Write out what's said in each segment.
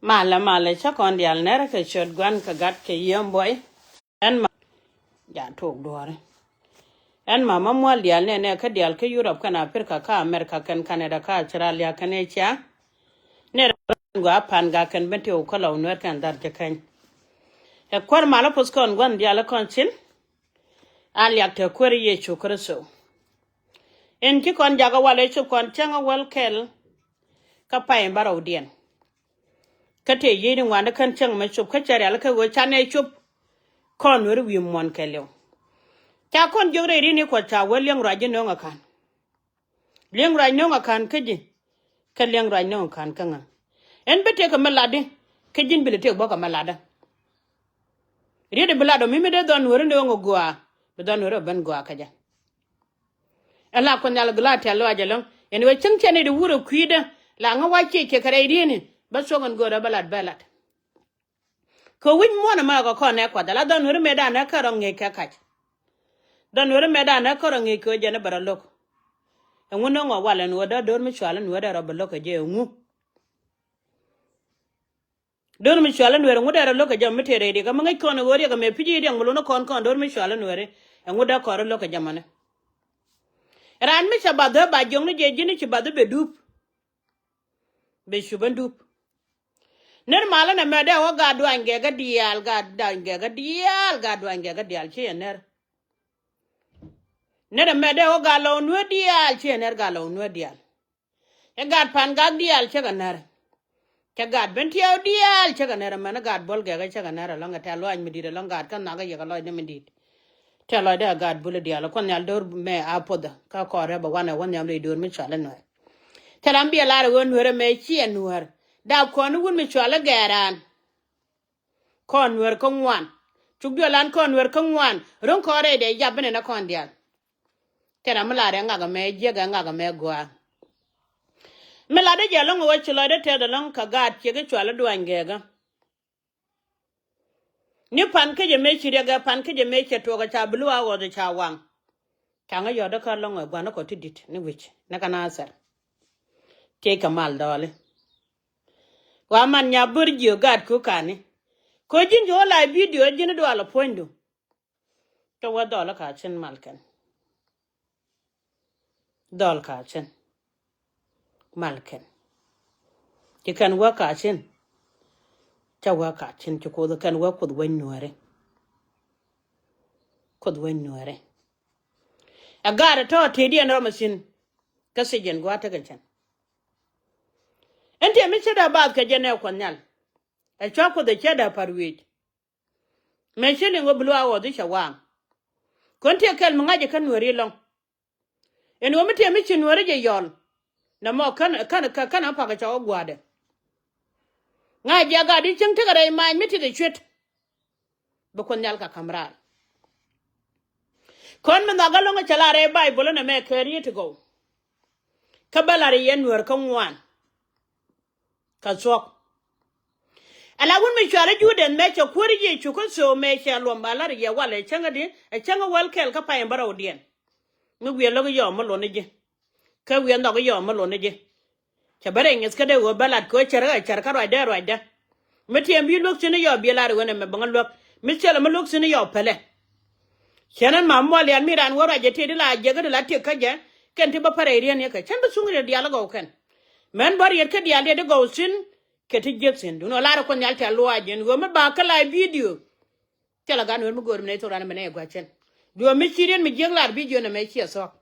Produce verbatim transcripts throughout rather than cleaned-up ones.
Malɛ malɛ, cä kɔn diaal nɛrɛ kɛ ciöt Gua̱n kɛ Gat kɛ Yiëë Buɔy. Ɛn ma, ja, tok duɔ̱ɔ̱ri. Ɛn ma, ma mual diaal nɛnɛ kä diaal kä Yurop kɛn Aprika kä Amerika kɛn Kanada kä Australia kɛn Asia. Nɛrɛ gua pan ga kɛn ben ti wä kä Lɔw Nuɛr kɛn dhar jɛ kɛny. Ɛ kuäär malä puth kɔn Gua̱n diaal kɔn cin. A liak te kuäär Yecu Kritho. Ɛn ci kɔn jakä walɛ cop kɔn cäŋ a wäl kɛl kä pay in bärɔwdiɛn. Kä tëë yiëëni ŋuan kän cäŋ mɛ cop kä cɛ rial kä ɣöö canɛ cop. Kɔn weri wi̱i̱ muɔ̱n kɛɛliw. Ca kɔn jiök rɛy ri̱n i̱ Kuɔth ca wä liɛŋ ruac ji̱ no̱o̱ŋ a ka̱n. Liɛŋ ruac no̱o̱ŋ a ka̱n kä ji̱. Kä liɛŋ ruac no̱o̱ŋ a ka̱n kä ŋa. Ɛn bi tëëkɛ mi latdi kä ji̱n bi lɛ tëëk bä kɛ mi latdä. Riet i̱ bi lat ɔ mi mi dee dhɔn weri no̱o̱ŋ a gɔaa bi dhɔn weri ɔ ben gɔaa kä jɛ. Ɛ la Kuoth Nhial gla tɛ̈th lɔaac ɛlɔ̱ŋ ɛn ɣöö cäŋ cɛ nɛy ti wur ɛ kui̱dä la ŋä wac ciec kiɛ kɛ rɛy rieni bä thuɔ̱k ɛn göörä bä lat bä lat. Kɛ wi̱c muɔ̱ɔ̱n ɛmɛ kɛ kɔn ɛ Kuɔth ala dhɔn weri mëëdan ɛ kärɔ ŋi̱i̱c kɛ kac. Dhɔn weri mëëdan ɛ kärɔ ŋi̱i̱c kɛ ɣöö jɛn ɛ bɛ rɔ lo̱k. Ɛŋu no̱ŋ ɛ wal ɛn ɣöö dee do̱r mi cual ɛn ɣöö dee rɔ bɛ lo̱k kɛ jɛ ɛŋu. Do̱r mi cual in wɛr ŋut dɛr a lo̱k kɛ jɛ mi tëë rɛy riɛk ɛmɛ ŋäc kɔn ɛ ɣöö riɛk ɛmɛ pi̱c i̱ riɛk mi lo̱n ɛ kɔn kɔn do̱r mi cual in wɛr ɛ ŋut dee kɔn rɔ lo̱k kɛ jɛ mɔni. Raan mi cɛ bath ɛ ba jiɔkni jɛ ji̱n i̱ ci bath ɛ bɛ dup. Bɛ cup ɛn dup. Ner malä nɛ mɛ dee wä gaat duany gɛkä diaal gaat duany gɛkä diaal gaat duany gɛkä diaal ci ɛ ner. Ner ɛmɛ dee wä gaat lɔw nueer diaal ci ɛ ner gaat lɔw nueer diaal. Cä gaat pan gak diaal cä kɛ nɛr. Cä gaat ben tiɛɛw diaal cä kɛ nɛr, mɛn gaat buɔl gɛk cä kɛ nɛr ɛlɔ̱ŋ kɛ tɛ̈th luaac mi di̱i̱t ɛlɔ̱ŋ gaat kä nhak kɛ yɛ kɛ lɔcdä mi di̱i̱t. Tɛ̈th lɔcdä ɛ gaat bul diaal ɛ Kuoth Nhial do̱r mɛ a puɔth kä kɔɔr rɛp ɛ wanɛ wä nhiam rɛy do̱r mi cual ɛ Nuɛr. Thil ram biɛ lar ɛ ɣöö Nuɛr ɛmɛ ciɛ Nuɛr. Dap kɔn wun mi cual ɛ Gɛɛran. Kɔn Nuɛr kä ŋuan. Cuk duel an kɔn Nuɛr kä ŋuan. Ro̱ŋ kɔn rɛydɛ jap bi nɛn ɛ kɔn diaal. Tɛn ram mi lar ɛ ŋak ɛmɛ jiäk ɛ ŋak ɛmɛ gua̱a̱. Mi lat dee jɛ ɛlɔ̱ŋ ɛ wä ci lɔcdä tɛth ɛlɔ̱ŋ kɛ gaat ciek i̱ cual i̱ duany gɛɛkä. Ni pan kä jɛ mëë ci riɛk ɛ pan kä jɛ mëë cɛ tuɔɔk ɛ ca bi lu a ɣɔth ɛ ca waŋ. Ca ŋä yɔ̱t dee kä ɛlɔ̱ŋ ɛ gua̱n ɛ kɔ ti di̱t ni wi̱c ni kä na thɛr. Tiec kɛ mal dɔɔli. Wa man nya bör jiö gaat ku kani. Ko ji̱n ji̱ wä la bidio ji̱n i̱ dual ɛ puɔ̱nydu. Kɛ wä dhɔl kä cin mal kɛn. Dhɔl kä cin mal kɛn. Ci kɛn wä kä cin. Cä wä kä cin ci Kuoth kɛn wä Kuoth wec Nuääri. Kuoth wec Nuääri. Ɛ gaat ɛ tɔ̱ tëëdiɛn rɔm ɛ thi̱n. Kä thiec ɛn gua̱a̱th tekɛ cin. Ɛn tiɛm mi cätdä baath kɛ jɛn ɛ Kuɔth Nhial. Ɛ cua Kuoth ɛ cätdä pa̱r wi̱i̱c. Mëë ci liŋ ɣöö bi luaak ɣɔth i̱ cɛ waaŋ. Kön tiɛ kɛl mi ŋa̱c ɛ kä Nuääri ɛlɔ̱ŋ. Ɛn ɣöö mi tiɛ mi ci Nuääri jɛ yɔl. Nɛmɔ kän kän kän kän ɛ pakä cɔk ɛ gua̱a̱dɛ. Ŋa̱c jiɛ gat i̱ cieŋ tekɛ rɛy mac mi tëkɛ cuet. Bi Kuoth Nhial kɛ ka̱m raar. Kön mi nhɔk ɛlɔ̱ŋ cɛ lar rɛy Bayböl ɛn ɛmɛ kɛ riet ti gɔw. Kä bä lar yɛn Nuäär kä ŋuan. Kä thuɔ̱k. Ala wun mi cual i̱ Juudɛth mëë cɛ Kuäär Yecu Kritho mëë cɛ luɔm ba la̱r yɛ walɛ cäŋ adi ɛ cäŋ wäl kɛl kä pay in bärɔwdiɛn. Mi wiɛ lo̱k i̱ yɔɔm mi luɔ̱n i̱ ji̱. Kä wiɛ nhɔk i̱ yɔɔm mi luɔ̱n i̱ ji̱. Cɛ bä rɛy ŋi̱th kä dee ɣöö bä lat kɛ ɣöö cär kä cär kä ruacdɛ ruacdä. Mi tiɛm bi luäk thi̱n i̱ yɔɔm bi lar i̱ ɣöö nɛmɛ bäŋä luäk. Mi thilɛ mi luäk thi̱n i̱ yɔɔm pälɛ. Cɛn ɛn ma muɔl yɛn mi raan wä ruacɛ ti di la jiäkä di la tiek kä jɛ kɛn ti bä pärɛ i̱ riɛn yɛ kɛ cɛn bi thuŋ riet diaal i̱ gɔw kɛn. Mɛn bä riet kä diaal diɛ di gɔw thi̱n kɛ ti jiäk thi̱n dun ɔ lar i̱ Kuoth Nhial tɛ̈th luaac ji̱n ɣöö mi ba kä la bidio. Thilɛ gan ɣöö mi go̱o̱r mi nɛy thok raan ɛmɛ nɛy gua̱c cɛn duɔ̱ɔ̱p mi ci riet mi jiäk lar bidio nɛmɛ ciɛ thuɔ̱k.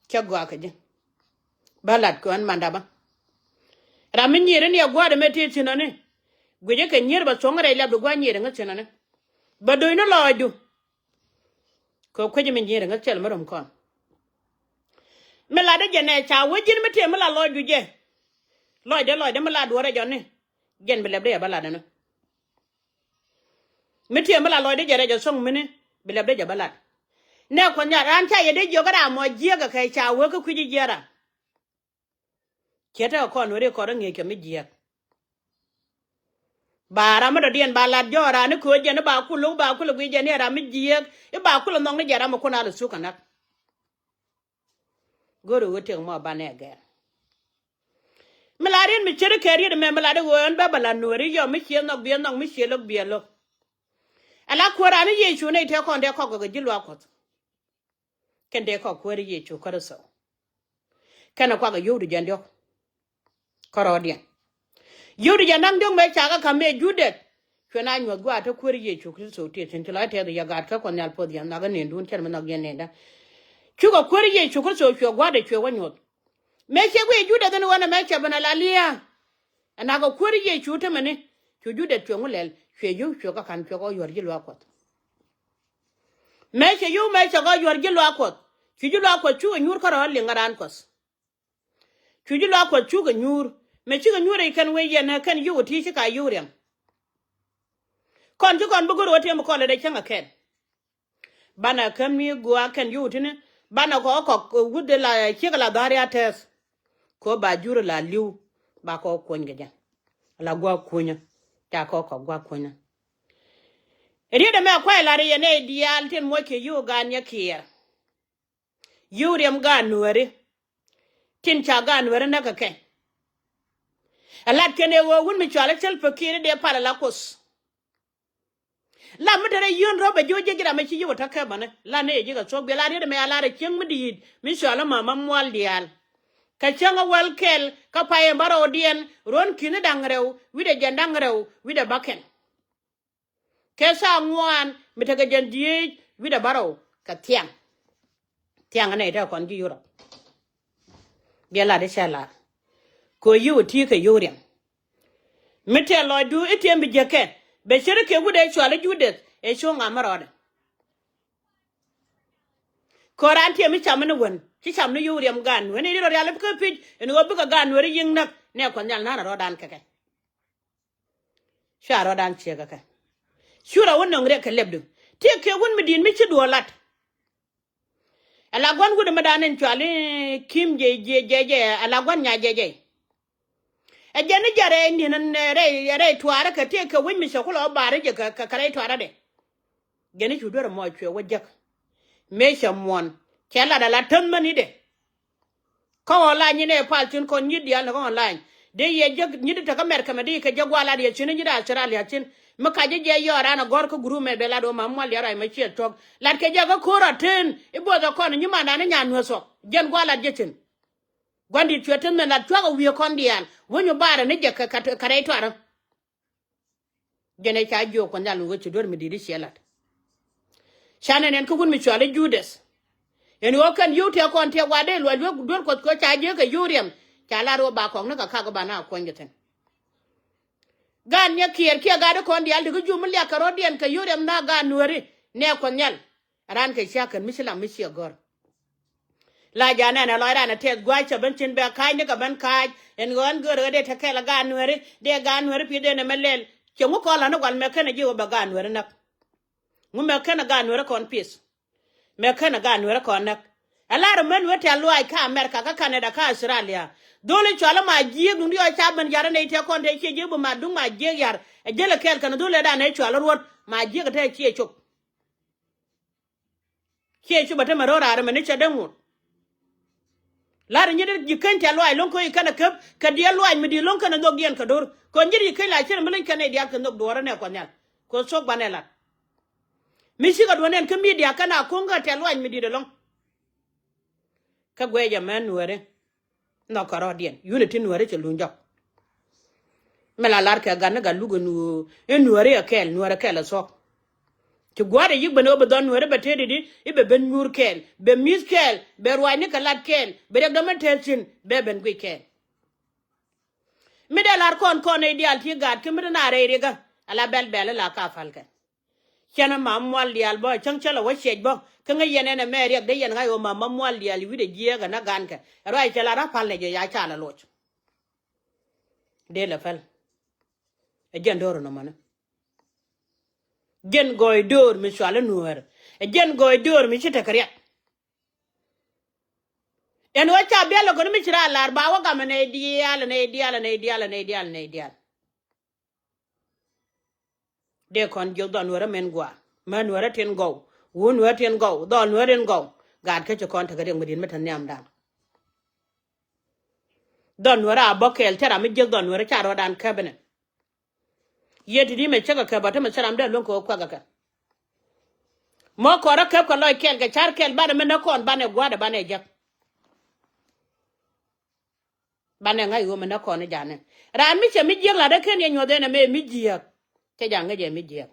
Cä gɔaa kä ji̱. Bä lat kɔn mandapä. Ram mi nyier in yɛ gua̱a̱r ɛmɛ tëë thi̱n ɔni. Guic ikɛ nyier bɛ thuɔ̱ŋ rɛy lɛp di gua̱a̱r nyier in ŋä thi̱n ɔni. Bɛ do̱cni lɔɔcdu. Kɛ kuec mi nyier in ŋä thil mi rom kɔn. Mi lat di jɛ nɛ ca wec ji̱n mi tëë mi la lɔɔcdu jɛ. Lɔcdɛ lɔcdɛ mi la duɔ̱ɔ̱rɛ jɔni. Jɛn bi lɛp di yɛ bä lat ɛnɔ. Mi tiɛm bi la lɔcdä jɛ rɛc ɛ thoŋ mini bi lɛpdä jɛ bä lat. Nɛ Kuɔth Nhial raan ca yɛ dee jiök ram mɔ jiäk ɛ kɛ ca wee kä kui̱c jiɛra. Ciɛ tekɛ kɔn weri kɔn rɔ ŋi̱i̱c kɛ mi jiäk. Ba ram mi dɔ̱diɛn ba lat jɔɔk raan ni köö jɛn i̱ ba kulɛ ba kulɛ guic jɛn i̱ ram mi jiäk i̱ ba kulɛ nhɔk ni jɛ ram mi kun a lɛ thuk kɛ näk. Go̱o̱ri wä tëk mɔ banɛ gɛr. Mi la riet mi ce̱t kɛ riet mɛ mi lat i̱ ɣöö ɛn bä bä la nuɔ̱ɔ̱ri yɔm mi ciɛ nhɔk biɛ nhɔk mi ciɛ lo̱k biɛ lo̱k. Ala kuäär an i̱ Yecu nɛy tëë kɔn tëë kɔk kɛ ji̱ luaak Kuɔth. Kɛn tëë kɔk kuäär i̱ Yecu Kritho. Kɛnɛ kuak ɛ yio̱w ti jɛn diɔ̱k. Kärɔɔdiɛn. Yio̱w ti jɛn da̱ŋ diɔ̱k mëë cakä ka̱m mëë Judɛth. Cuɛ na nyuɔ̱th gua̱a̱th te kuäär i̱ Yecu Kritho tiɛth tin ci lɔc tɛth yɛ gaat kä Kuɔth Nhial puɔth yɛn nhak in nendun cɛn mi nhɔk yɛn nenda. Cukɛ kuäär i̱ Yecu Kritho cuɛ gua̱a̱th ɛ cuɛ wä nyuɔ̱th. Mëë cɛ guic Judɛth in wänɛ mëë cɛ ben ala lia̱a̱. Ɛn akɛ kuäär Yecu te mɛni cu Judɛth cuɛ ŋu lɛl cuɛ yio̱w cuɛ kä ka̱n cuɛ kɔ yuɔ̱r ji̱ luaak Kuɔth. Mëë cɛ yio̱w mëë cɛ kɔ yuɔ̱r ji̱ luaak Kuɔth. Cu ji̱ luaak Kuɔth cukɛ nyuur kärɔ̱ liŋ ŋäran Kuɔth. Cu ji̱ luaak Kuɔth cukɛ nyuur mëë cikɛ nyuur i̱ kɛn wec yɛn ɛ kɛn yio̱w ɛ ti̱i̱ ci ka yio̱w riɛm. Kɔn ci kɔn bi go̱r wä tiɛm kɔn lɛ dee cäŋ ɛ kɛn. Banɛ käm ni gua̱a̱ kɛn yio̱w ti̱ni banɛ kɔ kɔk wut de la ciek la dhɔ̱a̱r ya tɛth. Kɔ ba jur la li̱w ba kɔ kuɔ̱ny kɛ jɛ. La gua̱a̱ kuɔ̱nyä ca kɔ kɔk gua̱a̱ kuɔ̱nyä. Riet ɛmɛ kuay la ri yɛn ɛ diaal tin muɔc kɛ yio̱w gaan yɛ kiɛɛr. Yio̱w riɛm gaan nuääri. Tin ca gaan nuääri näk kɛ kɛ. Ɛ lat kɛn ɛ ɣöö wun mi cual ɛ cäl pek kiɛɛr dee pal ɛ la Kuoth. Lam mi te rɛy yien rɔ̱ bɛ ji̱ wä jiäk ji̱ ram mi ci yio̱w ɛ täk kɛ bäni lan ni yɛ ji̱ kɛ thuɔ̱k biɛl a riet ɛmɛ a lar ɛ cieŋ mi di̱i̱t mi cɔal ɛ mama mual diaal. Kɛ cäŋ ɛ wäl kɛl kä pay ɛn bärɔwdiɛn ruɔ̱n ki̱ni da̱ŋ rɛw wi̱cdɛ jɛn da̱ŋ rɛw wi̱cdɛ bäkɛl. Kɛ thaa ŋuan mi tekɛ jɛn dhieec wi̱cdɛ bärɔw kɛ thiaŋ. Thiaŋ ɛnɛ te kɔn ji̱ yio̱w rɔ. Biɛ lat i̱ cɛ lar. Kɛ ɣöö yio̱w ɛ ti̱i̱ kɛ yio̱w riɛm. Mi tɛl lɔcdu i̱ tiɛm bi jiäkɛ bɛ ce̱t i̱ kɛ wut ëë cual i̱ Judɛth ëë cuɔ̱ŋ ŋa̱m mi rɔɔdɛ. Kɛ ɣöö raan tiɛm i̱ cam ni wän ci cam ni yio̱w riɛm gaan nuääri ni ri rɔ rial i̱ kä pi̱c ɛn ɣöö bikɛ gaan nuääri yi̱ŋ näk nɛ Kuɔth Nhial na̱a̱n a rɔɔdan kɛ kɛ. Cua rɔɔdan ciek kɛ kɛ. Cu rɔ wä nöŋ riɛk kɛ lɛpdu. Tiek kɛ wun mi di̱i̱t mi ci duɔ̱ɔ̱r lat. Ala gua̱n wut ɛmɛ dan in cual i̱ Kim jɛ jɛ jɛ jɛ ala gua̱n nya jɛ jɛ. Ɛ jɛn ni jɛ rɛy ni̱n rɛy rɛy tuaarä kɛ tiek kɛ wi̱c mi cɛ kulɔ bar jɛ kɛ kɛ rɛy tuaarä dɛ. Jɛn ni cu duer ɛmɔ cuɛ wä jek. Mëë cɛ muɔ̱n cɛ lat ala täth mänidɛ. Kä online nyin ɛ pal tin kɔn nyi̱t diaal ni kä online. Dee yɛ jek nyi̱t tekä America mɛ di kɛ jek gualat yɛ cin nyi̱t Australia cin. Mi ka jɛ jɛ yɔɔt an a gɔ̱r kä group mɛ bɛ lat wä ma mual yɛ ruac mɛ ciɛ tuɔ̱k. Lat kɛ jɛ kä ko̱r a ten i̱ both a kɔn nyimandan i̱ nyan nuäth thuɔk. Jɛn gualat jɛ cin. Gua̱ndit cuɛ ten mɛ lat cuak a wi̱i̱ kɔn diaal wä nyu barɛ ni jɛ kɛ kɛ rɛy tuarä. Jɛn ɛ ca jiök Kuɔth Nhial wä ci duer mi di̱t i̱ ciɛ lat. Ca nɛn ɛn kä wun mi cual i̱ Judɛth. Ɛn ɣöö kɛn yio̱w tëë kɔn tëë wa dee luɔc wek duer Kuɔth kɛ ca jiök kɛ yio̱w riɛm. Ca lar ɣöö ba kɔk ni kɛ kak ba na kuɔ̱ny kɛ thi̱n. Gaan nyɛ kiɛɛr kiɛ gaat i̱ kɔn diaal ti kä jiök mi liak kɛ rɔ̱diɛn kɛ yio̱w riɛm na gaan nuääri nɛ Kuɔth Nhial. Raan kɛ cia̱a̱k kɛn mi ci lam mi ciɛ gɔ̱r. La ja̱ nɛn ɛ lɔc ran ɛ tɛth gua̱a̱c cɛ ben cin bɛ ka̱a̱c ni kɛ ben ka̱a̱c ɛn ɣän gör ɣä dee te kɛl ɛ gaat nuääri dee gaat nuääri pi̱th dee nɛ mɛ lɛl. Cɛ ŋu kɔn la̱t ni gual mɛ kenɛ ji̱ ɣä bɛ gaat nuääri näk. Ŋu mɛ kenɛ gaat nuääri kɔn pi̱th. Mɛ kenɛ gaat nuääri kɔn näk. Ɛ lar män wee tɛ̈th luaac kä America kä Canada kä Australia. Dholi cual ma jiek duŋ di ɣä ca ben yar ɛ nɛy tëë kɔn tëë ciɛ jiek bi ma duŋ ma jiek yar. Ɛ jälɛ kɛɛl kɛn dholi ɛ dan ɛ cual ruɔ̱t ma jiek ɛ tëë ciɛ cop. Ciɛ cop a te mɛ ro̱o̱ raar mɛ ni cɛ dee ŋot. La̱rä nyi dee ji̱ keny tɛ̈th luaac lo̱ŋ kä i̱ kɛn a käp kɛ diɛl luaac mi di̱i̱t lo̱ŋ kɛn a nhök diɛn kɛ do̱r. Kɛ nyi dee ji̱ keny la cin mi leny kɛn a i̱ diaal kɛ nhök duɔ̱ɔ̱rä nɛ Kuɔth Nhial. Kɛ thok banɛ lat. Mi cikɛ duɔ̱n ɛn kä media kɛn a ko̱ŋ kɛ tɛ̈th luaac mi di̱i̱t ɛlɔ̱ŋ. Kä guɛcɛ mɛ nuääri. Nhɔk kɛ rɔ̱diɛn unity nuääri cɛ luny jɔk. Mɛ la lar kɛ gat ni gat luk in nuääri ɛ kɛɛl nuääri kɛɛl ɛ thuɔ̱k. Ci gua̱a̱r ɛ yi̱k ben ɣöö bɛ dhɔn nuääri bɛ tëëdi di i̱ bɛ ben nyuur kɛɛl bɛ mi̱th kɛɛl bɛ ruacni kɛ lat kɛɛl bɛ riɛk dɔ̱mɛ tɛth cin bɛ ben guic kɛɛl. Mi dee lar kɔn kɔn nɛy diaal ti gaat kä mi dee na rɛy riɛkä ala bɛl bɛl ila ka pal kɛ. Cɛn ɛ mam mual diaal bä cäŋ cä lɛ wä ciɛc bä kä ŋäc yɛn ɛn ɛmɛ riɛk dee yɛn ŋa̱c ɣöö mam ma mual diaal i̱ wi̱cdɛ jiääk ɛn ɛ gan kɛ ɛ ruac cɛ la rä pal nɛ jɛ ya ca lɛ loc. Dee lɛ päl. Ɛ jɛn do̱r nɔmɔni. Jɛn gɔɔy do̱r mi cual i̱ nuäär. Ɛ jɛn gɔɔy do̱r mi ci tekɛ riɛk. Ɛn ɣöö ca biɛl lɛ kɔn mi ci raar lar ba wä gamɛ nɛy diaal nɛy diaal nɛy diaal nɛy diaal nɛy diaal. Dee kɔn jiök dhɔl nuäärä min gua̱a̱ mä nuäärä tin gɔw wun nuäärä tin gɔw dhɔl nuäärä tin gɔw. Gaat kä ci kɔn tekɛ riɛk mi di̱t mi te nhiamdan. Dhɔn Nuäärä a bä kɛɛl, te ram mi jiäk dhɔn Nuäärä ca rɔɔdan käp inɛ. Yet ti di mɛ cä kɛ käp a te mɛ cä ram dee luäŋ kɛ ɣöö kuɛk kɛ kɛ. Mɔ kɔrä käp kɛ lɔc kɛɛl kɛ car kɛɛl banɛ mi näk kɔn banɛ gua̱a̱dɛ banɛ jiäk. Banɛ ŋa̱c ɣöö mi näk kɔn i̱ janɛ. Raan mi cɛ mi jiäk la̱t ɛ ken yɛ nyuɔth ɛn ɛmɛ mi jiäk. Cɛ ja̱ ŋäc ɛ mi jiäk.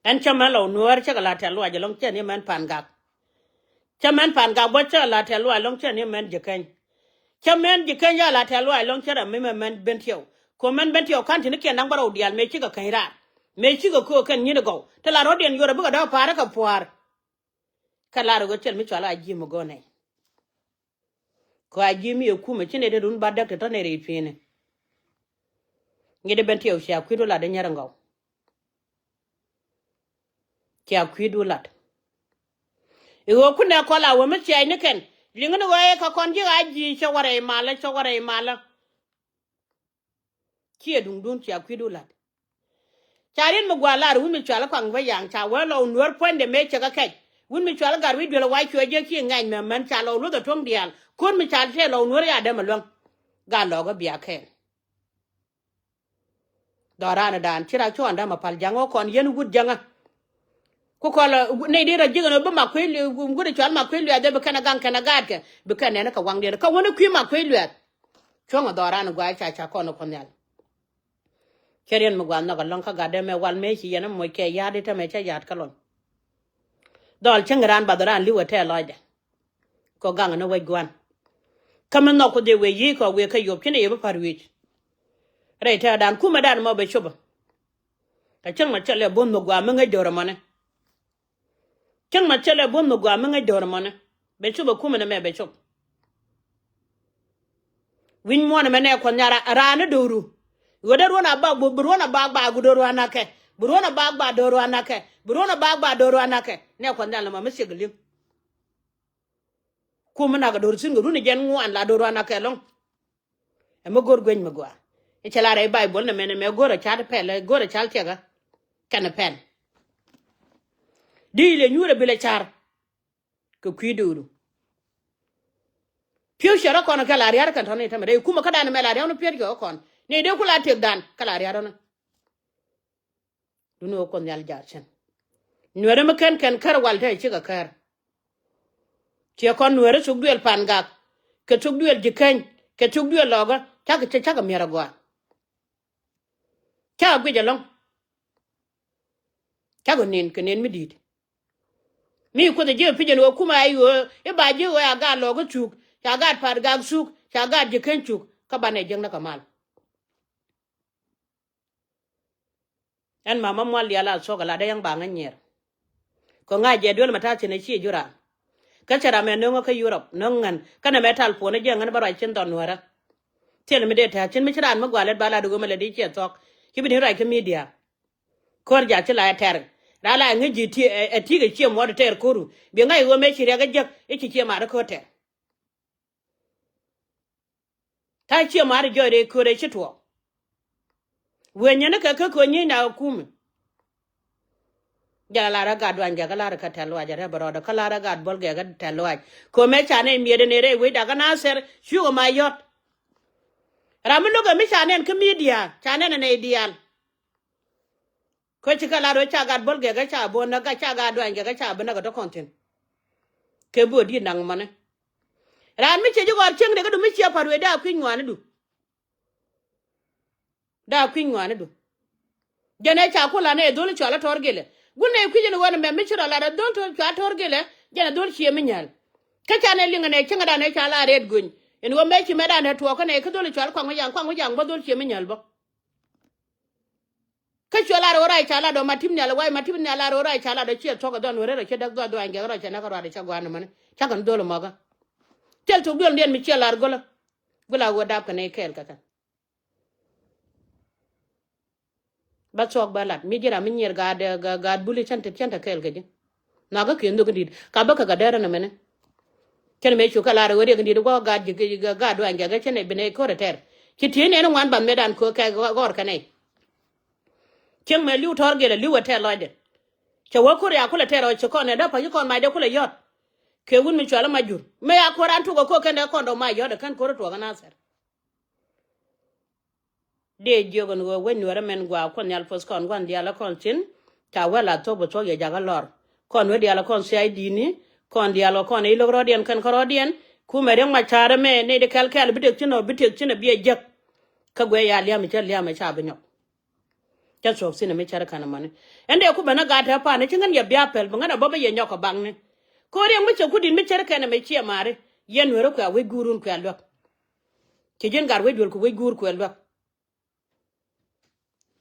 Ɛn cä mɛn lɔw Nuäär cä kɛ la̱t tɛ̈th luaac ɛlɔ̱ŋ cä ni mɛn Pa̱n Gak. Cä mɛn Pa̱n Gak bä cä la̱t tɛ̈th luaac ɛlɔ̱ŋ cä ni mɛn Ji̱käny. Cä mɛn Ji̱käny cä la̱t tɛ̈th luaac ɛlɔ̱ŋ cä rɛ mi mɛ mɛn Bentiu. Kɔ mɛn Bentiu ka̱n ti̱nikiɛn da̱ŋ bärɔw diaal mëë cikɛ käny raar. Mëë cikɛ köök kɛn nyi̱n ɛ gɔw. Te la rɔ̱diɛn yuɔr ɛ bikɛ dɔ̱k pa̱a̱r ɛ kɛ pua̱a̱r. Kä lar ɛ ɣöö cɛl mi cɔal a ji̱ mi go̱o̱r nɛy. Kɔ a ji̱ mi ɛ kumɛ ci nɛy te run ba däk te tɔ̱ nɛy rɛy pi̱i̱ni. Ŋi̱t ɛ Bentiu cia kui̱du lat ɛ nyɛr ɛ ŋɔw. Cia kui̱du lat. I̱ ɣöö kunɛ kɔl a wä mi ciac ni kɛn liŋä ni ɣöö ɛ kɛ kɔn ji̱ a ji̱ cɛ wä rɛy malä cɛ wä rɛy malä. Ciɛ duŋdun cia kui̱du lat. Ca riet mi gua̱a̱ lar wut mi cual kuaŋ bä yaŋ ca wee lɔ Nuäär puɔ̱nydɛ mëë cɛ kɛ kɛc. Wut mi cual gar wi̱c duel wac cuɛ jiäk ci ŋɛc mɛmɛn ca lɔ luth ɛ tuɔ̱ŋ diaal. Ko̱n mi ca tɛɛ lɔ Nuäär ya dämɛ luäŋ. Gal lɔɔk ɛ bia kɛɛl. Dhɔran ɛ daan ci rak cuɔ̱ɔ̱ŋ dämɛ pal ja̱ŋ ɣä kɔn yɛn wut ja̱ŋä. Ku kɔl nɛy di rɔ ji̱ kɛn ɣöö bi Makuei Lueth, wut ɛ cɔal Makuei Lueth ɛ bi kɛn ɛ gaŋ kɛn ɛ gaatkɛ bi kɛn nɛn ɛ kɛ waŋdiɛn kä wäni kui̱ Makuei Lueth. Cuɔ̱ŋ ɛ dhɔran ɛ gua̱a̱c ca ca kɔn ɛ Kuɔth Nhial. Cä riɛn mi gua̱a̱th nhɔk ɛlɔ̱ŋ kä gatdɛ mɛ wal mëë ci yɛn ɛ moc kɛ ya̱a̱t i̱ tämɛ cä ya̱a̱t kä lɔn. Dhɔl cäŋ raan bath raan li̱w ɛ tɛɛ lɔcdɛ. Kɔ gaŋ ni wec gua̱n. Kä mi nhɔk ku dhie wëë yi̱i̱ kɔ wëë kä yop ci ni yop i̱ pa̱r wi̱i̱c. Rɛy tɛ̈dan kumɛdan mɔ bɛ copä. Kä cäŋ ma cä lɛ bo̱o̱th mi gua̱a̱ mi ŋäc do̱r ɛmɔni. Cäŋ ma cä lɛ bo̱o̱th mi gua̱a̱ mi ŋäc do̱r ɛmɔni. Bɛ copä kumɛ ni mɛ bɛ cop. Wi̱ny muɔ̱ɔ̱n ɛmɛ nɛ Kuɔth Nhial ra- raan ni do̱ru. Ɣöö dee ruɔ̱n a bak bi ruɔ̱n a bak bak do̱ru anakɛ. Bi ruɔ̱n a bak bak do̱ru anakɛ. Bi ruɔ̱n a bak bak do̱ru anakɛ. Nɛ Kuɔth Nhial ni ma mi ciek li̱ŋ. Kum mi nak a do̱r thi̱n kɛ run ɛ jɛn ŋuan la do̱r ruan akɛ lɔ̱ŋ. Ɛ mi go̱r gueny mi gɔaa. I̱ cɛ la rɛy Baibol nɛ mɛn ɛmɛ go̱r ɛ cat pɛl ɛ go̱r ɛ cal tiɛkä. Kɛn ɛ pɛl. Di ilɛ nyuur ɛ bilɛ car. Kɛ kui̱ do̱ru. Pi̱w cɛ rɔ kɔn kɛ la riar kɛn tɔ̱ni tämɛ rɛy kumɛ kädan ɛmɛ la riar ni piɛt kɛ kɔn ni dee ku la tiɛkdan kɛ la riar ni. Duni wä Kuoth Nhial jaat cin. Nuɛrɛ mi ken kɛn kär wal te cikɛ kär. Ciɛ kɔn nuɛrɛ thuk duël Pan Gak kɛ thuk duël Ji̱käny kɛ thuk duël Lɔkä cakɛ cɛ cakɛ miɛr agɔaa. Cakɛ guic ɛlɔ̱ŋ. Cakɛ nin kɛ nin mi di̱i̱t. Mi Kuoth ji̱ pi̱c ɛn ɣöö kumɛ a i̱ ɣöö i̱ ba ji̱ ɣöö a gaat Lɔkä thuk ca gaat Pan Gak thuk ca gaat Ji̱käny thuk kä banɛ jiäkni kɛ mal. Ɛn mama mual diaal a thuɔ̱k a lat dee yäŋ ba ŋäc nyiɛr. Kɔ ŋa̱c jɛ duel ma ta̱a̱ thi̱n a ciɛ jur raan. Kä cɛ ram ɛ no̱ŋä kä Yurop no̱ŋ ŋän kä nɛmɛ tal puɔ̱n a jiɛ ŋän bä ruac cin dhɔn nuäärä. Thil mi dee tɛ̱̈ɛ̱̈ cin mi ci raan mi gua̱a̱ lɛt ba lat go̱o̱mɛ lɛ di ciɛ thuɔ̱k. Ci bi ni ruac kä midia. Ko̱r ja̱ ci la ɛ tɛr. Raa la ɛ ŋäc ji̱ ti ɛ ti kɛ ciɛ muɔt ɛ tɛr ko̱ru bi ŋa̱c ɣöö mëë ci riɛk ɛ jiäk i̱ ci ciɛ mat ɛ ko̱r tɛr. Ta̱a̱ ciɛ ma̱a̱ri jɔɔc rɛy kööt ɛ ci tuɔɔk. Wëë nyɛn kɛ kä kööt nyiecna ɛ kumi. Jɛn a lar ɛ gat duany gɛk kä lar ɛ kä tɛ̈th luaac ɛ rɛp ɛ rɔɔdɛ kä lar ɛ gat buɔl gɛk kä tɛ̈th luaac. Köömɛ ca nɛy miëëdɛ nɛy rɛy wecda kä Nathɛr cuukɛ ma yɔ̱t. Ram mi lo̱kɛ mi ca nɛn kä midia ca nɛn ɛ nɛy diaal. Kä ci kɛ lat ɣöö ca gat buɔl gɛk kä ca bo̱o̱n näk kä ca gat duany gɛk kä ca bi näk kä tɔ̱ kɔn thi̱n. Kɛ bo̱o̱ di̱t naŋ mɔni. Raan mi ciɛ ji̱ ɣɔr cieŋ dee kä du mi ciɛ pa̱t wëë daa kui̱ny ŋuanidu. Daa kui̱ny ŋuanidu. Jɛn ɛ ca ku lat nɛ dhol cɔal a tɔr gilɛ. Gun nɛ kui̱c ɛn ɣöö nɛ mɛ mi ci rɔ lat a dhol cɔal a tɔr gilɛ jɛn ɛ dhol ciɛ mi nyäl. Kä ca nɛ liŋ ɛn ɛ cieŋ dan ɛ ca la rɛɛt gony ɛn ɣöö mɛ ci mɛ dan ɛ tuɔɔk kä nɛ kä dhol cɔal kuaŋ wi̱c yaŋ kuaŋ wi̱c yaŋ bä dhol ciɛ mi nyäl bä. Kä cuɛ lar ɣöö rac ca lat ɔ ma tim nhial ɛ wac ma tim nhial lar ɣöö rac ca lat ɔ ciɛ thuɔ̱k ɛ dhɔn wee rɛl ɔ ciɛ däk dhɔath dhuany gɛk rɔ cɛ näk kä ruaat ɛ cä gua̱a̱r nɔmɔni. Cakɛ ni dhol ɛ mɔkä. Thil thok duël diɛn mi ciɛ lar go̱lä. Go̱lä a ɣöö dap kɛ nɛy kɛɛl kɛ kɛ. Bä thuɔ̱k bä lat mi ji̱ ram mi nyier gaat gaat buli cän te cän te kɛɛl kɛ ji̱. Nhɔakä kiɛ nhök in di̱t ka bä kɛ kɛ dɛr ɛn ɛmɛni. Cän mëë cu kɛ lar ɛ ɣöö riɛk in di̱t gua̱k gaat ji̱ gaat duany gɛk cän ɛ bi nɛy ko̱r ɛ tɛr. Ci tiee nɛn ŋuan bath mëëdan ko̱ kɛ gɔr kɛ nɛy. Cieŋ mëë li̱w tɔ̱r gilɛ li̱w ɛ tɛr lɔcdɛ. Cɛ wä ko̱r ya kulɛ tɛr ɔ ci kɔn ɛ däp pa̱c ci kɔn macdɛ kulɛ yɔ̱t. Kɛ wun mi cual ɛ ma jur mëë ya ko̱r an tuk ɛ ko̱ kɛn dee kɔn dɔ̱ mac yɔ̱t ɛ kɛn ko̱r ɛ tuɔɔk ɛ Nathɛr. Dee jiök ɛn ɣöö wec Nuɛɛrä mɛn gɔaa Kuɔth Nhial puɔth kɔn gua̱n diaal ɛ kɔn thi̱n. Ca wee la thuɔ̱k bɛ thuɔ̱k yɛ jakä lɔr. Kɔn wee diaal ɛ kɔn thia̱a̱c di̱i̱ni. Kɔn diaal ɛ kɔn i̱ lo̱k rɔ̱diɛn kɛn kärɔ̱diɛn. Kumɛ Riɛk Macar ɛmɛ nɛy ti kɛl kɛl bi tëk thi̱n ɔ bi tëk thi̱n ɛ bi ɛ jek. Kä guɛ ya lia̱a̱m i̱ cä lia̱a̱m ɛ ca bi nyɔk. Cä thuɔ̱k thi̱n ɛmɛ cär kɛn ɛmɔni. Ɛn dee ku ben ɛ gat tɛ̈ pa̱a̱n ɛ ci ŋän yɛ bia pɛl bi ŋän ɛ bä bä yɛ nyɔk kɛ bakni. Ko̱ri ɛŋ mi cɛ kudin mi cär kɛn ɛmɛ ciɛ ma̱a̱ri. Yɛn Nuɛɛrä kuɛ wec guurun kuɛ luäk. Ci ji̱n gat wec duel ku wec guur kuɛ luäk.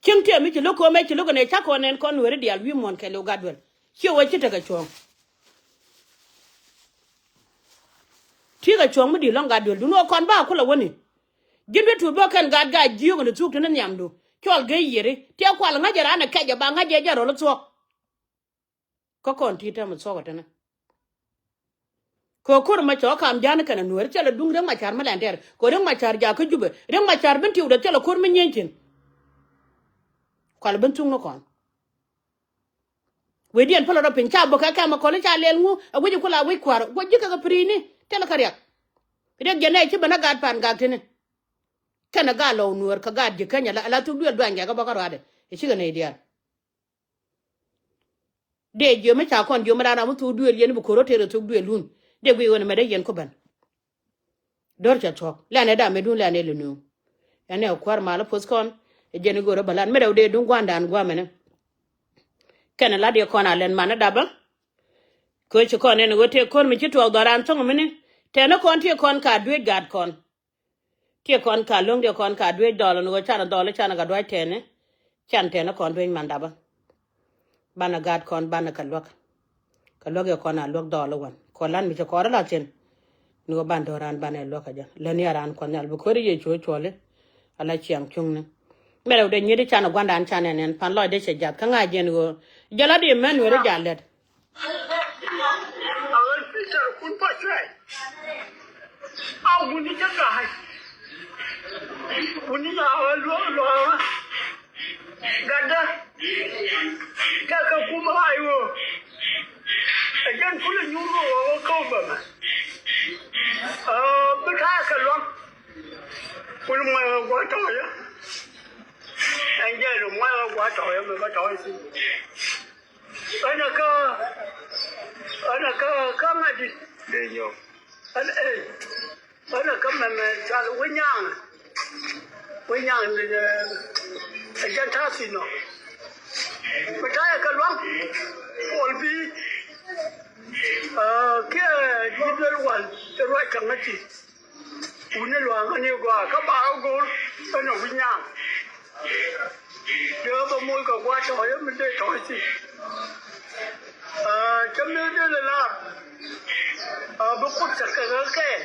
Cieŋ tiɛm mi ci lo̱k ko̱mɛ ci lo̱k ɛn ɛ cakɔ nɛn kɔn Nuɛɛri diaal wi̱i̱ muɔ̱ɔ̱n kɛɛliw gat duel. Ciɛ wee ci tekɛ cuɔ̱ɔ̱ŋ. Ti̱i̱ kɛ cuɔ̱ɔ̱ŋ mi di̱i̱t lɔ̱ŋ gat duel dun ɣöö kɔn ba kulɛ wäni. Ji̱n bi tuut bä kɛn gat gaa jiök ɛn ti thuk ti ni nhiamdu. Cɔl gee yiëri tiɛ kual ŋäc ɛ raan ɛ kɛc ɛ ba ŋäc ɛ jɛ rɔl thuɔ̱k. Kä kɔn ti̱i̱t täämɛ thuɔ̱k ɛ tɛnɛ. Kɛ ko̱r mɛ cɛ ɣä kaam ja̱a̱n kɛnɛ Nuɛɛri thilɛ duŋ Riɛk Macar mi lɛn tɛɛr kɛ Riɛk Macar jakä Jubɛ Riɛk Macar ben tiwdɛ thilɛ ko̱r mi nyieny thi̱n. Kual ben thuŋ ni kɔn. Wecdiɛn pälɛ rɔ piny ca bä kɛ kɛmɛ kɔli ca lɛl ŋu ɛ wec kula wec kua̱r guɔ ji̱ kɛ kɛ pi̱ri̱ni thilɛ kä Riɛk. Riɛk jɛ nɛy ci ben a gaat pa̱a̱n gak ti̱ni. Kɛnɛ gaat lɔw Nuɛɛr kɛ gaat ji̱ Kenya la thuk duël duany kɛ kɛ bä kä ruaadɛ ɛ cikɛ nɛy diaal. Dee jiömi ca kɔn jiömi raan ram mi thuk duëël yɛn bi ko̱r rɔ tëër kɛ thuk duëël lun. Dee guiy ɣöö ni mɛt dee yɛn ku ben. Do̱r cɛ thuɔ̱k lɛn ɛ dam ɛ dun lɛn ɛ lɛ nööŋ. Ɛn ɛ kuäär mal ɛ puɔ̱th kɔn ɛ jɛn i̱ go̱o̱r ɛ bä lat mi rɛw dee duŋ gua̱a̱ndan gua̱a̱mɛnɛ. Kɛn ɛ lat yɛ kɔn a lɛn man ɛ dapä. Köö ci kɔn ɛn ɛ ɣöö tëë ko̱r mi ci tuɔɔk dhɔran thɔ̱ŋ mini. Tɛn ɛ kɔn tëë kɔn ka duëëc gaat kɔn. Tiɛ kɔn ka lo̱ŋ diɛ kɔn ka duec dhɔl ni ɣöö canɛ dhɔl canɛ ka duac tɛnɛ. Can tɛnɛ kɔn duec man dapä. Banɛ gaat kɔn banɛ kɛ luäk. Kɛ luäk yɛ kɔn a luäk dhɔl iwän kɔn lan mi cɛ kɔn rɛ la thi̱n. Ni ɣöö ban do̱ran banɛ luäk kɛ jɛ lä ni a raan Kuɔth Nhial bi ko̱ri yɛ cuɔ cuɔli. Ala ciaŋ cuŋni. Mɛrɛ wudɛ nyiet i̱ canɛ gua̱ndan canɛ nɛn pan lɔcdɛ cɛ jath kä ŋa̱c jɛn ɣöö jɛ la di mɛn weri jal lɛt. A ɣän Peter kun pa cuɛ. A wuni cä ga̱a̱c. Wuni ya ɣä luɔ̱k luɔ̱k ɣä. Gatdä. Tekɛ kum ɣa̱c ɣöö. Ɛ jɛn kulɛ nyuur ɣöö ɣä kä bämɛ. Bi ta̱a̱ kɛ lua̱ŋ. Wuni muɔc ɣä gua̱a̱th tɔ̱ɔ̱cä. Ɛn jɛn muɔc ɣä gua̱a̱th tɔ̱ɔ̱cä mɛ bä tɔ̱ɔ̱c thi̱n. Ɣän ɛ kä, ɣän ɛ kä, kä ŋa̱t di̱t. Dee nyɔk. Ɣän ɛ, ɣän ɛ kä mɛmɛ cal wi̱c nyaŋ. Wi̱c nyaŋ ni jɛ, ɛ jɛn ta̱a̱ thi̱n ɔ. Mi ta̱a̱ yɛ kɛ lua̱ŋ. Puɔl bi. Kiɛ ji̱ duel wal. Ruac kɛ ŋäthi. Wuni luaŋ ani gɔaa kä ba ɣä go̱o̱r. Ɣän ɛ wi̱c nyaŋ. Dee bä moc kɛ gua̱a̱th tɔ̱ɔ̱c mi dee tɔ̱ɔ̱c thi̱n. Cä mi dee lɛ la̱r. Bi Kuoth cɛ kɛ ɣä kɛɛl.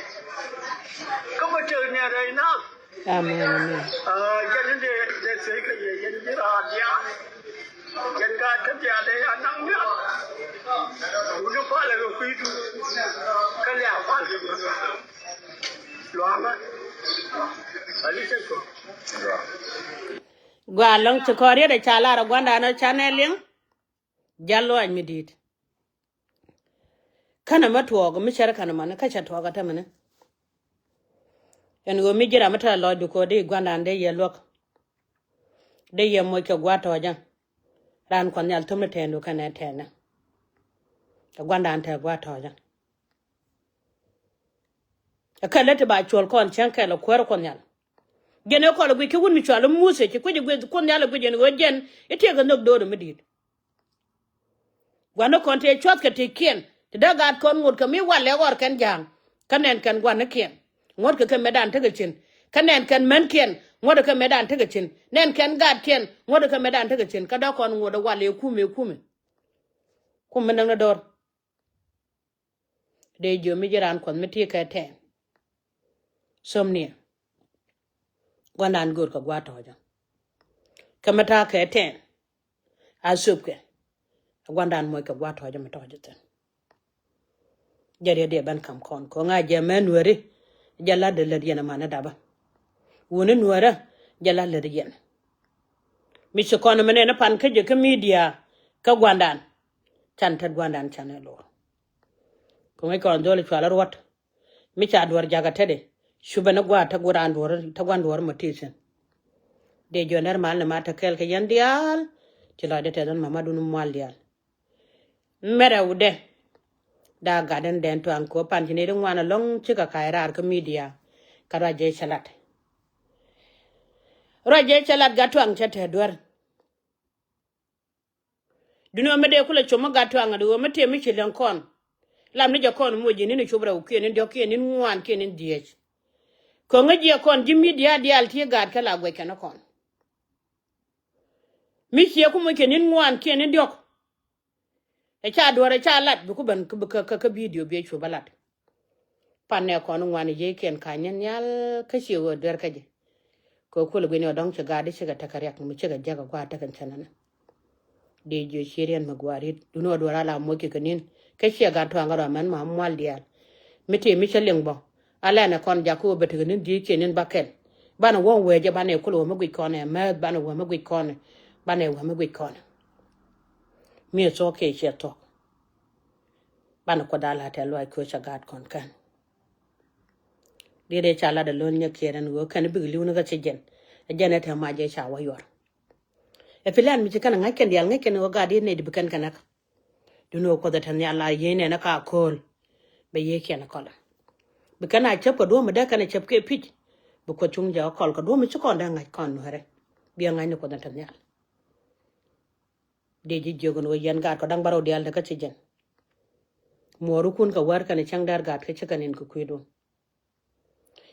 Kä bä tëk ni rɛy nath. Amen, amen. Jɛn in dee dee thiec kɛ yɛ jɛn ji̱ raar diaal. Jɛn gaat kä diaal dee ya naŋ diaal. Wuni palɛ kɛ kui̱du. Kä liak pal kɛ luaŋä. Ali cɛ cuɔ. Gua lɔŋ ci kɔriet a ca lar a guanda na ca nɛ liŋ. Jal luac mi dit. Känɛ mɛ tuɔɔk mi cär känɛ mani kä cɛ tuɔɔk a tämɛni. Ɛn ɣöö mi ji̱ ram mi te lɔcdu ko̱ di guandan dee yɛ luäk. Dee yɛ moc kɛ gua̱a̱t tɔ̱ɔ̱cä. Raan Kuɔth Nhial thom ni tɛɛndu kɛnɛ tɛɛnä. Ɛ guandan te gua̱a̱t tɔ̱ɔ̱cä. Ɛ kɛ lät ti ba cuɔl kɔn cäŋ kɛl ɛ kuäär Kuɔth Nhial. Jɛn ɛ kɔl ɛ guic kä wut mi cual ɛ Muthɛ ci kui̱c ɛ guic Kuɔth Nhial ɛ guic ɛn ɣöö jɛn i̱ tiɛɛk ɛ nhök do̱r ɛ mi di̱i̱t. Gua̱n ni kɔn tëë cua̱th kɛ tëëkiɛn ti dee gaat kɔn ŋot kɛ mi wal lɛ ɣɔr kɛn ja̱a̱ŋ. Kä nɛn kɛn gua̱n ni kiɛn ŋot kɛ kɛ mɛtdan tekɛ cin. Kä nɛn kɛn män kiɛn ŋot kɛ mɛtdan tekɛ cin. Nɛn kɛn gaat kiɛn ŋot kɛ mɛtdan tekɛ cin kä dee kɔn ŋot ɛ wal ɛ kumɛ kumɛ. Kumɛ näk ni do̱r. Dee jiö mi ji̱ raan Kuɔth mi ti kɛ tɛɛn. Thom niɛ. Gua̱ndan go̱o̱r kɛ gua̱a̱t tɔ̱ɔ̱cä. Kɛ mi ta̱a̱ kɛ tɛɛn. A thöpkɛ. Gua̱ndan moc kɛ gua̱a̱t tɔ̱ɔ̱cä mi tɔ̱ɔ̱cä thi̱n. Jɛ riet diɛ ben ka̱m kɔn ko̱ ŋa̱ jɛ mɛ nuääri. Jɛ la̱t dee lät yɛn ɛ man ni dapä. Wuni nuäärä jɛ la̱t lät yɛn. Mi ci kɔn mi nɛn pan kä jɛ kä midia kä gua̱ndan. Can tet gua̱ndan can ɛ lo̱r. Kɛ ŋäc kɔn dholi cual ruɔ̱t. Mi ca duɔ̱r jakä tetdi. Cupɛ ni gua̱a̱t te gua̱ndan duɔ̱r te gua̱n duɔ̱r mɔ ti thi̱n. Dee jiɔn dɛr mal ni ma te kɛɛl kɛ yɛn diaal. Ci lɔcdɛ tɛth ɛn mamadun mual diaal. Mɛrɛ wudɛ. Daa gat ɛn dɛn tuaŋ kɛ ɣöö pan ci nɛy ti ŋuan ɛlɔ̱ŋ cikɛ ka̱c raar kä midia. Kä ruac jɛ cɛ lat. Ruac jɛ cɛ lat gat tuaŋ cɛ tɛth duer. Duŋni ɣöö mi dee kulɛ com mi gat tuaŋ ɛ di ɣöö mi tëë mi ci liɛŋ kɔn. Lam ni jɛ kɔn moc ji̱ ni̱n cop rɛw kiɛ ni̱n diɔ̱k kiɛ ni̱n ŋuan kiɛ ni̱n dhieec. Kɛ ɣöö ŋäc jiɛ kɔn ji̱ midia diaal ti gat kɛ la guɛc kɛn kɔn. Mi ciɛ ku moc kɛ ni̱n ŋuan kiɛ ni̱n diɔ̱k. Ɛ ca duɔ̱ɔ̱r ɛ ca lat bi ku ben kä, kä, kä, kä bidio biɛ cu bä lat. Pan nɛ kɔn ŋuan jiɛckiɛn ka̱ny ni nhial kä ciɛ ɣöö duer kä jɛ. Kɛ kulɛ guini ɔ dɔ̱ŋ ci gaat di cikɛ tekɛ riɛk mi cikɛ jiäk ɛ gua̱a̱r tekɛ cɛn ɛnɛ. Dee jiö ci riɛn mi gua̱a̱r it duŋni ɣöö duɔ̱ɔ̱r a la moc kɛ kɛ ni̱n. Kä ciɛ gat tuaŋ kä ruamɛn ma mual diaal. Mi tëë mi cä liŋ bä. A lɛn ɛ kɔn jak kä ɣöö bɛ tekɛ ni̱n dhieec kiɛ ni̱n bäkɛl. Banɛ wä wee jɛ banɛ kulɛ wä mi guic kɔn ɛ määth banɛ wä mi guic kɔn ɛ. Banɛ wä mi guic kɔn ɛ. Mi ɛ thuɔ̱k kiɛ ciɛ thuɔ̱k. Banɛ kuoth a la tɛl luaac köö cä gaat kɔn kɛn. Diet ëë ca lat ɛ lo̱n nyɛ kiɛɛr ɛn ɣöö kɛn bik li̱w ni kä ci jɛn. Ɛ jɛn ɛ tɛm mac ëë ca wä yuɔr. Ɛ pi̱l ɛn mi ci kɛn ɛ ŋa̱c kɛn diaal ŋäc kɛn ɣöö gaat diet nɛy di bi kɛn kɛ näk. Duŋni ɣöö kuoth ɛ te nhial la yiey nɛn ɛ ka kööl. Bɛ yiey kiɛn ɛ kɔl ɛ. Bi kɛn a cäp kɛ duɔ̱ɔ̱m ɛ dee kɛn ɛ cäp kɛ pi̱c. Bi kuoth cuŋ jɛ ɛ kɔl kɛ duɔ̱ɔ̱m ɛ ci kɔn dee ŋa̱c kɔn nuɛrɛ. Bi ɛ ŋa̱c ni kuoth ɛ te nhial. Dee ji̱ jiök ɛn ɣöö yɛn gaat kɔ da̱ŋ bärɔw diaal te kä ci jɛn. Muɔɔrikun kɛ wäär kɛnɛ cäŋ dɛr gaat kä ci kɛn in kɛ kui̱dun.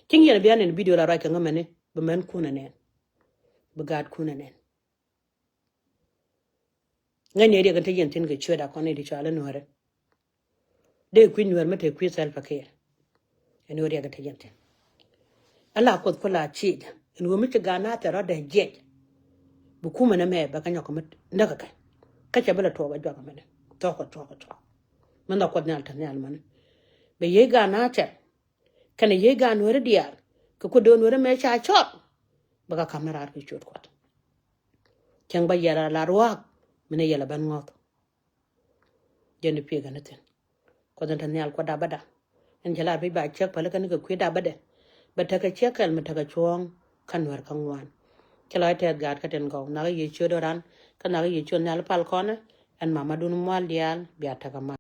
Cieŋ yɛn bia nɛn bidio la ruac kɛ ŋä mɛni bi mänkun ɛ nɛn. Bi gaatkun ɛ nɛn. Ŋäcni riɛk in te yɛn thi̱n kɛ cuet a kɔn in ti cɔal in nuäärä. Dee kui̱ nuäär mi te kui̱ Salva Kiir. Ɛn ɣöö riɛk in te yɛn thi̱n. Ala kuoth ku la ciec ɛn ɣöö mi ci gaat na thɛr rɔ̱dɛ jiɛc. Bi kumɛ nɛ mɛ bɛ kä nyɔk mi näk kɛ. Kä cɛ bi la tuɔɔk bɛ juak mɛnɛ thuɔ̱k kɛ thuɔ̱k kɛ thuɔ̱k. Mi nhɔk kuoth nhial te nhial mɛnɛ. Bɛ yiey gaat na thɛr. Kɛnɛ yiey gaat nuäri diaal kɛ kuoth do̱o̱n nuäri mɛ ca cɔl. Bɛ kä ka̱m ni raar kɛ ciöt kuɔth. Cäŋ bä yɛl a la ruaak mi ni yɛl a ben ŋɔth. Jɛn i̱ pi̱i̱ kɛn i̱ thi̱n. Kuoth in te nhial kuɔth dap bäda. Ɛn cɛ lar bi ba ciek päli kɛn kɛ kui̱ dap bädɛ. Bɛ tekɛ ciek kɛl mi tekɛ cuɔ̱ɔ̱ŋ kä nuɛr kä ŋuan. Cɛ lɔc tɛth gaat kä tin gɔw nhak i̱ yiëë ciöt ran kä nhak i̱ yiëë ciöt nhial pal kɔnɛ. Ɛn mamadun mual diaal bia tekɛ ma